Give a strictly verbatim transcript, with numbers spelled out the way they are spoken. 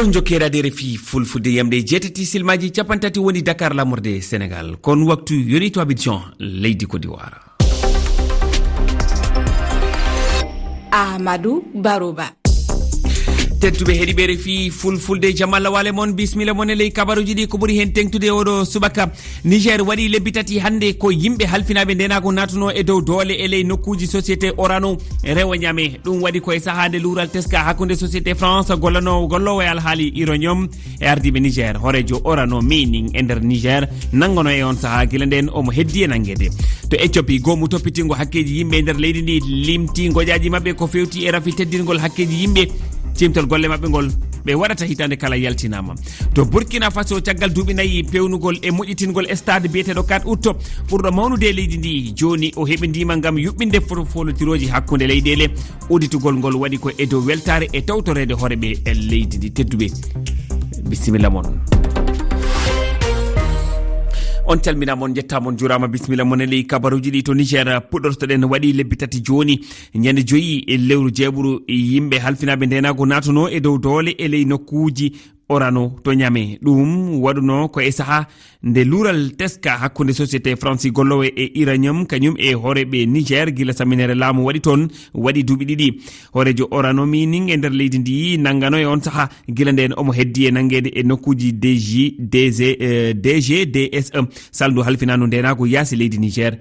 On jokkeeraade R F I Fulfulde, yamde jeetati silmaaji cappanɗe tati woni Dakar, laamorde Senegal. Kon waktu yoni to Abidjan, leydi Côte d'Ivoire. Amadou Baroba. Tedduɓe heɗiiɓe R F I Fulfulde, jam Allah waale mon, bismilla mon e ley kabaruuji ɗi. Ko ɓuri heen teeŋtude e oɗo subaka, Niger waɗi lebbi tati hannde ko yimɓe halfinaaɓe ndeenaagu naatunoo e dow doole e ley nokkuuji société Orano rewo ñame. Ɗum waɗi ko e sahaa nde luural teska hakkunde société France gollanoowo golloowo e alhaali uranium e ardiiɓe Niger. Hooreejo Orano mining e nder Niger nanngono e on sahaa, gila ndeen omo heddi e nanngeede. To Ethiopie, goomu toppitingo hakkeeji yimɓe e nder leydi ndi limti ngoƴaaji maɓɓe ko feewti e rafi teddingol hakkeeji yimɓe. Ciimtol golle maɓɓe ngol ɓe waɗata hitaande kala yaltinaama. To Burkina Faso, caggal duuɓi nayi peewnugol e moƴƴitingol stade biyeteeɗo quatre août ɓurɗo mawnude e leydi ndi, jooni o heɓindiima ngam yuɓɓinde fo-, folotirooji hakkunde leyɗeele. Udditugol ngol waɗi ko e dow weltaare e tawtoreede hooreeɓe e leydi ndi. Tedduɓe, bisimilla mon. On calminaa mon, njettaa mon, njuuraama, bisimilla mon e ley kabaruuji ɗi. To Niger puɗɗortoɗen, waɗi lebbi tati jooni, ñande joyi e lewru jeeɓuru, yimɓe halfinaaɓe ndeenaagu naatunoo e dow doole e ley nokkuuji Orano to Ñame. Ɗum waɗunoo ko e sahaa nde luural teska hakkunde société France golloowo e uranium kañum e hooreeɓe Niger gila samminere laamu waɗi toon, waɗi duuɓi ɗiɗi. Hooreejo Orano mining e nder leydi ndi nanngano e on sahaa, gila ndeen omo heddi e nanngeede e nokkuuji D G, D G, eh, D G D S E, salndu halfinaandu ndeenaagu yaasi leydi Niger.